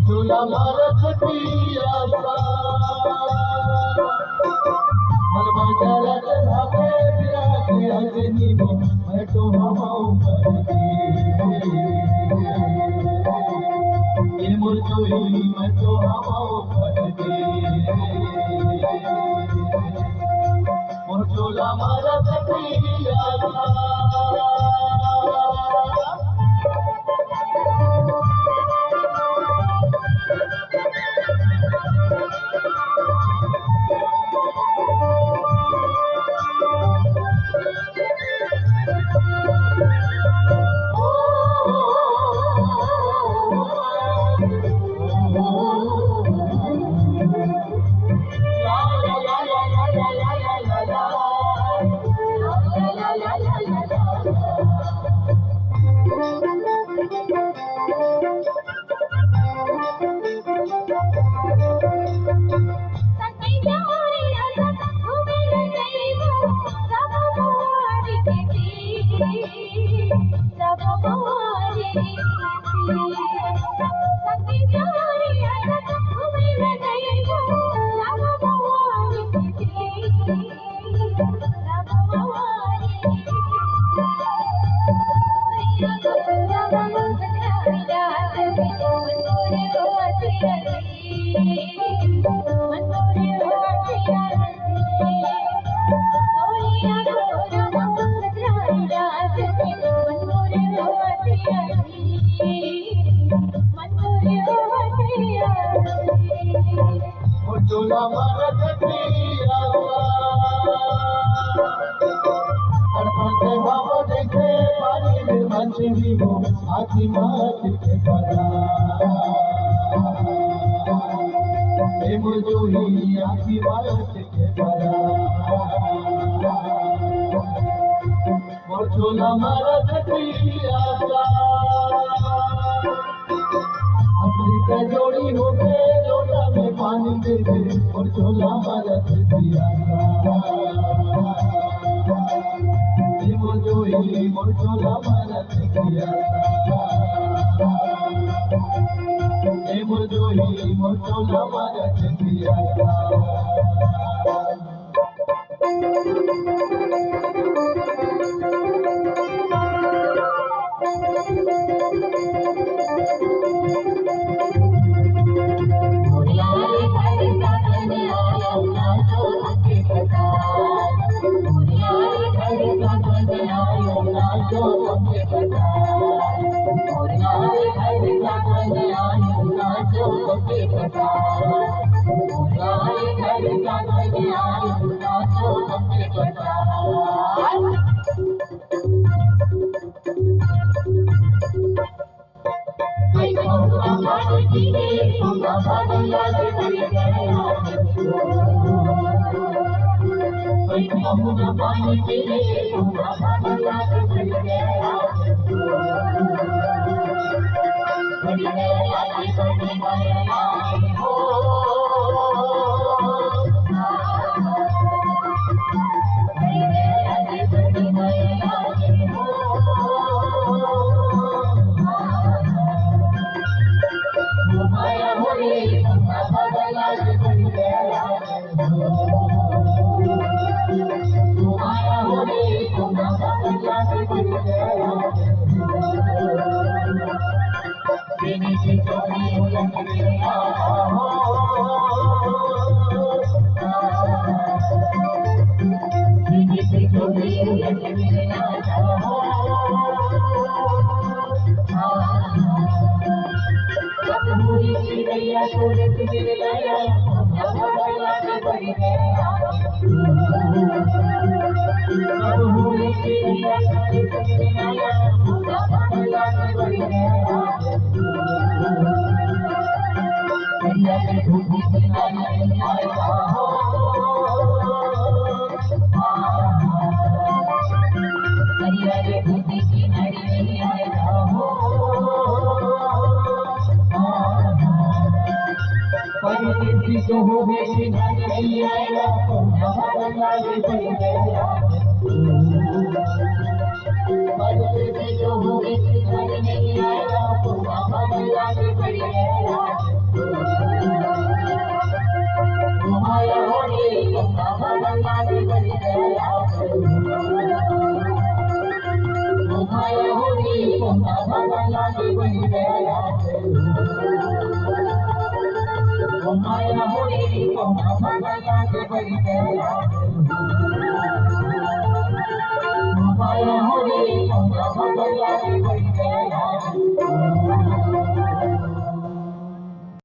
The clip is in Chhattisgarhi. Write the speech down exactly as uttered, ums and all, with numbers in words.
झूला मारत पिया सा, मन बाजारत भावे बिराज अजनी में, मैं तो हमाऊ परदेसी। ये मोर जोही, मैं तो हमाऊ परदेसी। मोर झूला मारत पिया सा। झूला मारत पिया सा। तड़पत हवा जैसे पानी में मछली हो, आँखी माच के परा। ए मोर जोही, आँखी माच के परा। मोर झूला मारत पिया सा। असली का जोड़ी होके लोटा में पानी दे दे, मोर झूला मारत पिया सा। ए मोर जोही, मोर झूला मारत पिया सा। ए मोर जोही, मोर झूला मारत पिया सा।